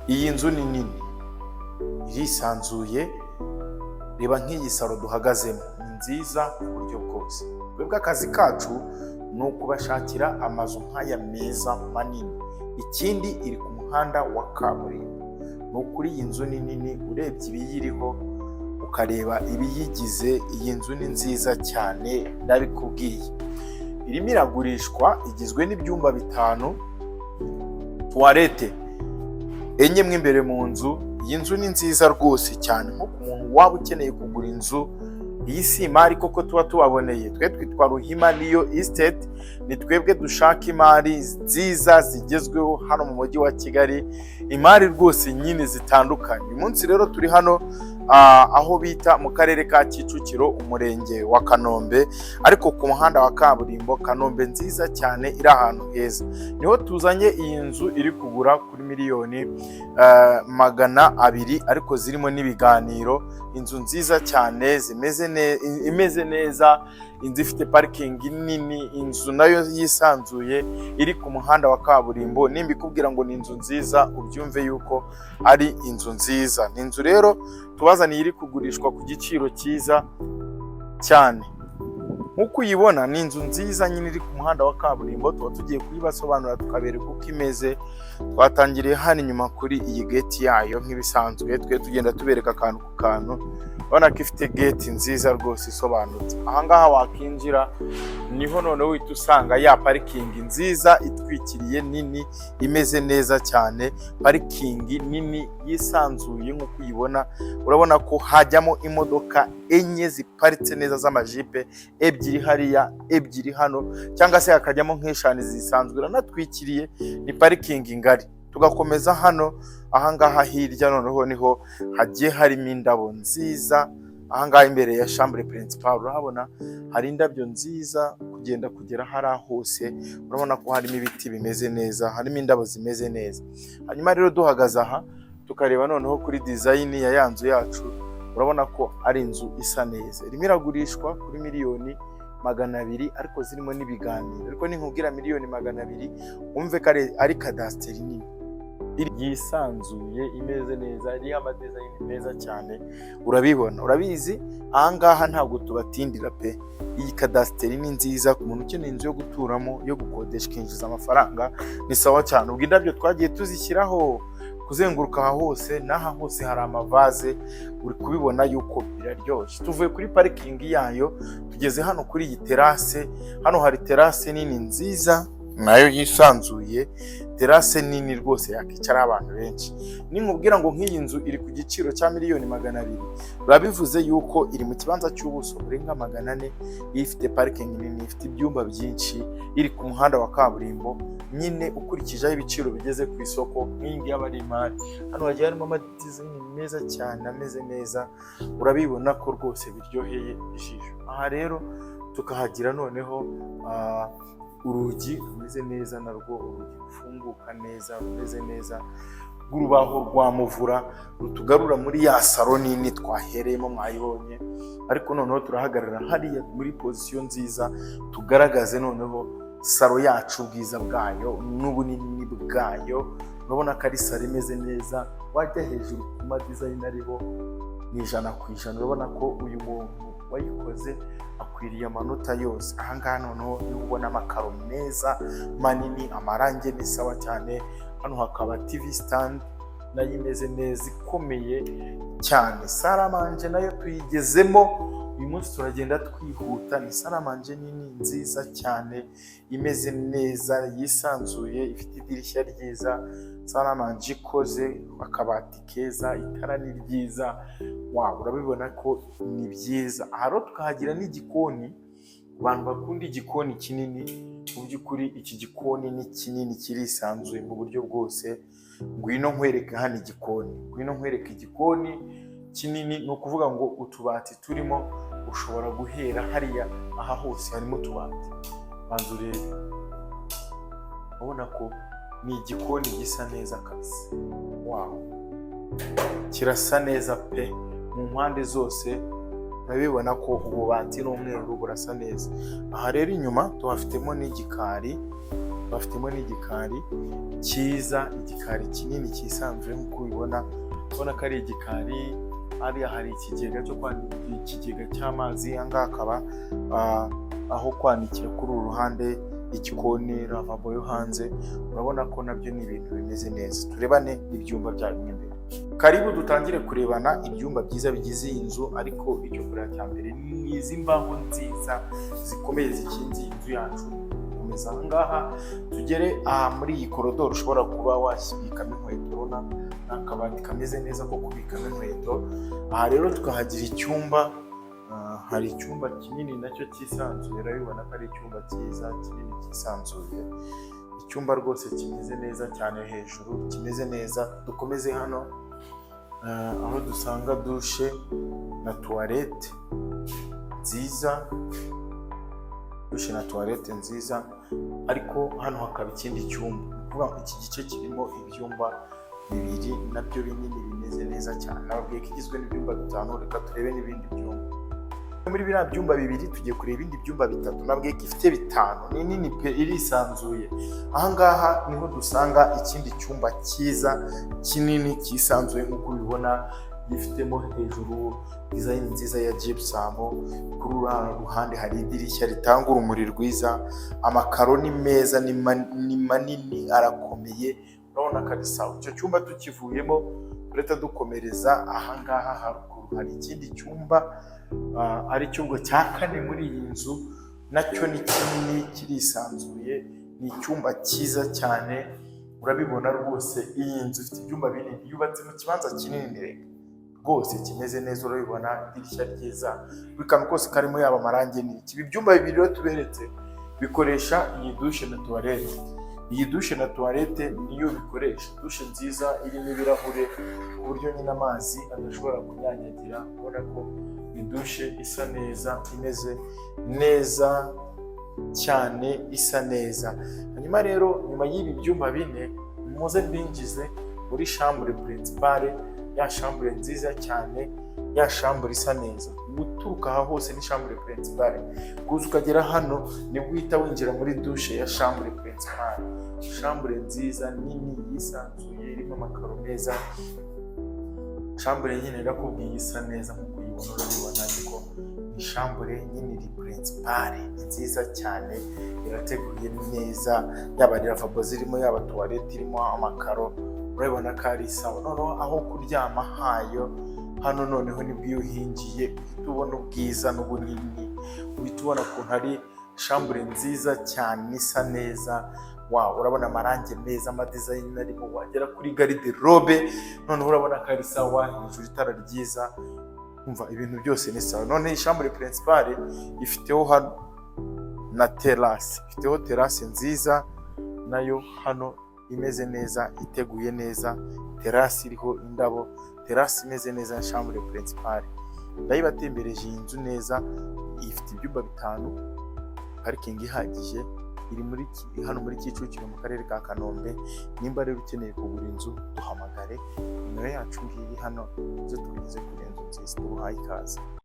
Iyi nzu ni nini, irisanzuye. Reba nk'iyi salo duhagazemo, ni nziza ku buryo bwose. Twebwe akazi kacu ni ukubashakira amazu nk'aya meza manini. Ikindi, iri ku muhanda wa kaburimbo. Ni ukuri iyi nzu ni nini, urebye ibiyiriho ukareba ibiyigize, iyi nzu ni nziza cyane, ndabikubwiye. Irimo iragurishwa, igizwe n'ibyumba bitanu, toilette enye mo imbere mu nzu. Iyi nzu ni nziza rwose cyane, nko ku muntu waba ukeneye kugura inzu. Iyi si imari koko tuba tubaboneye. Twe twitwa Ruhima Real Estate, ni twebwe dushaka imari nziza zigezweho hano mu mujyi wa Kigali, imari rwose nyine zitandukanye. Uyu munsi rero turi hano aho bita mu karere ka Kicukiro, umurenge wa Kanombe, ariko ku muhanda wa kaburimbo. Kanombe nziza cyane, iri ahantu heza, niho tuzanye iyi nzu iri kugura kuri miliyoni 200, ariko zirimo n'ibiganiro. Inzu nziza cyane zimeze imeze neza, inzu ifite parikingi nini, inzu nayo yisanzuye, iri ku muhanda wa kaburimbo. Nimba ikubwira ngo ni inzu nziza, ubyumve yuko ari inzu nziza. Ni inzu rero tubazaniye iri kugurishwa ku giciro cyiza cyane. Nk'uko uyibona, ni inzu nziza nyine iri ku muhanda wa kaburimbo. Tuba tugiye kuyibasobanurira, tukabereka uko imeze. Twatangiriye hano inyuma kuri iyi gate yayo. Nk'ibisanzwe, twe tugenda tubereka akantu ku kantu. Urabona ko ifite gate nziza rwose isobanutse. Ahangaha wakinjira niho noneho uhita usanga ya parikingi nziza itwikiriye, nini, imeze neza cyane. Parikingi nini yisanzuye nk'uko uyibona. Urabona ko hajyamo imodoka enye ziparitse neza z'amajipe, ebyiri hariya, ebyiri hano, cyangwa se hakajyamo nk'eshanu zisanzwe. Iranatwikiriye, ni parikingi ngari. Tugakomeza hano ahangaha hirya, noneho niho hagiye harimo indabo nziza. Ahangaha imbere ya chambre principale urahabona hari indabyo nziza, kugenda kugera hariya hose urabona ko harimo ibiti bimeze neza, harimo indabo zimeze neza. Hanyuma rero duhagaze aha, tukareba noneho kuri design ya ya nzu yacu, urabona ko ari inzu isa neza. Irimo iragurishwa kuri miliyoni 200, ariko zirimo n'ibiganiro. Ariko ninkubwira miliyoni 200, wumve ko ari kadasiteri nini yisanzuye, imeze neza, iriho ama design meza cyane. Urabibona, urabizi, ahangaha ntabwo tubatindira pe. Iyi kadasiteri ni nziza ku muntu ukeneye inzu yo guturamo, yo gukodesha ikinjiza amafaranga, ni sawa cyane. Ubwo indabyo twagiye tuzishyiraho kuzenguruka aha hose, n'aha hose hari amavaze, uri kubibona yuko biraryoshye. Tuvuye kuri parikingi yayo, tugeze hano kuri iyi terrasse. Hano hari terrasse nini nziza nayo yisanzuye, terrasse nini rwose yakicara abantu benshi. Ninkubwira ngo nk'iyi nzu iri ku giciro cya miliyoni 200, biba bivuze yuko iri mu kibanza cy'ubuso burenga 400, ifite parikingi nini, ifite ibyumba byinshi, iri ku muhanda wa kaburimbo. Nyine ukurikije aho ibiciro bigeze ku isoko, nk'iyi ngiyi aba ari imari. Hano hagiye harimo ama design meza cyane, ameze neza, urabibona ko rwose biryoheye ijisho. Aha rero tukahagira noneho urugi rumeze neza narwo, urugi rufunguka neza, rumeze neza, rw'urubaho rwa muvura, rutugarura muri ya salo nini twahereyemo, mwayibonye. Ariko noneho turahagarara hariya muri position nziza, tugaragaze noneho salo yacu, ubwiza bwayo n'ubunini bwayo. Urabona ko ari salo imeze neza. Wajya hejuru ku ma design ariho ni 100%. Urabona ko uyu muntu wayikoze akwiriye amanota yose. Ahangaha noneho niho ubona amakaro meza manini, amarangi ni sawa cyane. Hano hakaba TV stand nayo imeze neza, ikomeye cyane. Salle à manger nayo tuyigezemo. Uyu munsi turagenda twihuta. Ni salle à manger nini nziza cyane, imeze neza, yisanzuye, ifite idirishya ryiza. Salle à manger ikoze akabati keza, itara ni ryiza, wow, urabibona ko ni byiza. Aha rero tukahagira n'igikoni. Ku bantu bakunda igikoni kinini, mu by'ukuri iki gikoni ni kinini, kirisanzuye mu buryo bwose. Ngwino nkwereke hano igikoni, ngwino nkwereke igikoni kinini. Ni ukuvuga ngo utubati turimo, ushobora guhera hariya, aha hose harimo utubati. Banza urebe, urabona ko ni igikoni gisa neza kabisa. Wow, kirasa neza pe! Mu mpande zose urabibona ko ububati n'umweru, burasa neza. Aha rero inyuma tuhafitemo n'igikari. Bafitemo n'igikari cyiza, igikari kinini cyisanzuye nk'uko ubibona. Ubona ko ari igikari. Hariya hari ikigega cyo kwanika, ikigega cy'amazi. Aha ngaha hakaba aho kwanikira kuri uru ruhande, igikoni, lavabo yo hanze. Urabona ko nabyo ni ibintu bimeze neza. Turebane n'ibyumba byayo mo imbere. Karibu dutangire kurebana ibyumba byiza bigize iyi nzu. Ariko icyo kureba cya mbere ni izi mbaho nziza zikomeye zikinze iyi nzu yacu. Komeza aha ngaha tugere aha muri iyi korodoro ushobora kuba wasibikamo inkweto. Urabona ni akabati kameze neza ko kubikamo inkweto. Aha rero tukahagira icyumba. Hari icyumba kinini nacyo cyisanzuye. Urabibona ko ari icyumba cyiza kinini cyisanzuye, icyumba rwose kimeze neza cyane, hejuru kimeze neza. Dukomeze hano aho dusanga douche na toilette nziza, douche na toilette nziza. Ariko hano hakaba ikindi cyumba. Ni ukuvuga ngo iki gice kirimo ibyumba bibiri nabyo binini bimeze neza cyane. Nababwiye ko igizwe n'ibyumba bitanu. Reka turebe n'ibindi byumba. Muri biriya byumba bibiri tugiye kureba ibindi byumba bitatu. Nabwiye ko ifite bitanu. Ni nini pe, irisanzuye. Ahangaha niho dusanga ikindi cyumba cyiza kinini cyisanzuye nk'uko ubibona, gifitemo hejuru design nziza ya gypsum. Kuri uriya ruhande hari idirishya ritanga urumuri rwiza. Amakaro ni meza, ni manini, arakomeye. Urabona ko ari sawa. Icyo cyumba tukivuyemo, turahita dukomereza ahangaha haruguru. Hari ikindi cyumba ari cyo ubwo cya kane muri iyi nzu. Nacyo ni kinini, kirisanzuye, ni icyumba cyiza cyane. Urabibona rwose, iyi nzu ifite ibyumba binini, yubatse mu kibanza kinini reka rwose kimeze neza. Urabibona, idirishya ryiza, buri kantu kose karimo, yaba amarangi n'iki. Ibi byumba bibiri rero tuberetse bikoresha iyi douche na toilette. Iyi douche na toilette niyo bikoresha. Douche nziza irimo ibirahure ku buryo nyine amazi adashobora kunyanyagira. Ubona ko ni douche isa neza, imeze neza cyane, isa neza. Hanyuma rero nyuma y'ibi byumba bine, muze mbinjize muri chambre principale, ya chambre nziza cyane, ya chambre isa neza. Guturuka aha hose ni chambre principale, kuza ukagera hano nibwo uhita winjira muri douche ya chambre principale. Chambre nziza nini yisanzuye, irimo amakaro meza. Chambre nyine ndakubwiye isa neza nk'uko uyibona. Urabibona ariko ni chambre nyine iri principale, ni nziza cyane, irateguye neza, yaba lavabo zirimo, yaba toilette irimo amakaro. Urabibona ko ari sawa. Noneho aho kuryama hayo hano, noneho nibwo iyo uhingiye uhita ubona ubwiza n'ubunini, uhita ubona ukuntu ari chambre nziza cyane isa neza. Wow, urabona amarangi meza, ama design arimo. Wagera kuri garde-robe noneho urabona ko ari sawa, hejuru itara ryiza. Umva, ibintu byose ni sawa. None chambre principale ifiteho hano na terrasse, ifiteho terrasse nziza nayo hano imeze neza, iteguye neza, terrasse iriho indabo, terrasse imeze neza ya chambre principale. Ndayibatembereje iyi nzu neza. Ifite ibyumba bitanu, parking ihagije, iri muri hano muri Kicukiro mu karere ka Kanombe. Nimba rero ukeneye kugura inzu, duhamagare, nimero yacu ngiyi hano, zo tugeze kuri inzu nziza. Tuguhaye ikaze.